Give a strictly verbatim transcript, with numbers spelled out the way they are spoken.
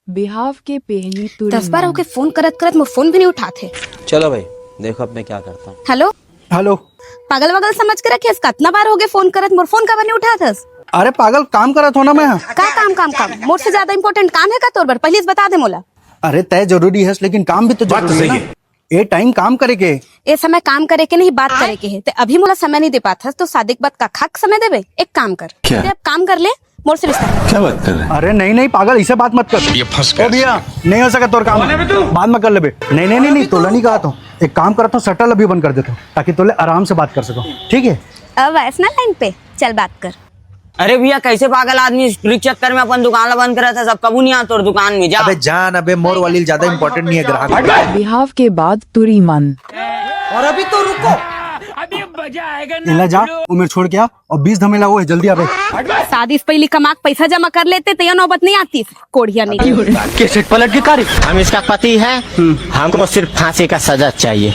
बिहाव के पहली तुरी दस बार होके फोन करत करत मोर फोन भी नहीं उठात हे। चलो भाई, देखो अब मैं क्या करता हूँ। हेलो। हेलो। पागल वागल समझ के रखे हस का? अतना बार होगे फोन करत, मोर फोन काबर नहीं उठात हस? अरे पागल, काम करत हो ना मैं। का काम, काम, काम? मोर से ज्यादा इंपॉर्टेंट काम हे का तोर बर? पहली से बता दे मोला। अरे तय जरूरी हस, लेकिन काम भी तो जरूरी हे ना। ए टाइम काम करे के। ए समय काम करे के नहीं, बात करे के हे। ते अभी मोला समय नहीं दे पात हस, तो शादी के बाद का खाक समय देबे? एक काम कर, क्या? ते अब काम कर ले, मोर से रिश्ता कर। क्या बात कर रहे हैं? अरे नहीं नहीं पागल, इसे बात मत कर। ये फंस गया। ओ भैया, नहीं हो सका तोर काम। बाद में कर लेबे। नहीं नहीं नहीं नहीं, तोला नहीं कहा तो। एक काम करता हूँ, शटल अभी बंद कर देता हूँ, ताकि तोले आराम से बात कर सको। ठीक है? अब ऐसा ना लाइन पे चल बात कर। अरे भैया, कैसे पागल आदमी, तुरी चक्कर में अपन दुकान ला बंद करत हस, अब कभू नहीं आ तोर दुकान में, जा। अबे जान, अबे मोर वाली ज्यादा इंपॉर्टेंट नहीं है ग्राहक। बिहाव के बाद तुरी मन। और अभी तो रुको। अभी मजा आएगा ना। इला जा, उमेर छोड़ के आ, और बीस धमेला वो है, जल्दी आबे। शादी से पहली कमा के पैसा जमा कर लेते तो ये नौबत नहीं आती, कोढ़िया नहीं। केसेट पलट के कारी। हम इसका पति है, हमको सिर्फ फांसी का सजा चाहिए।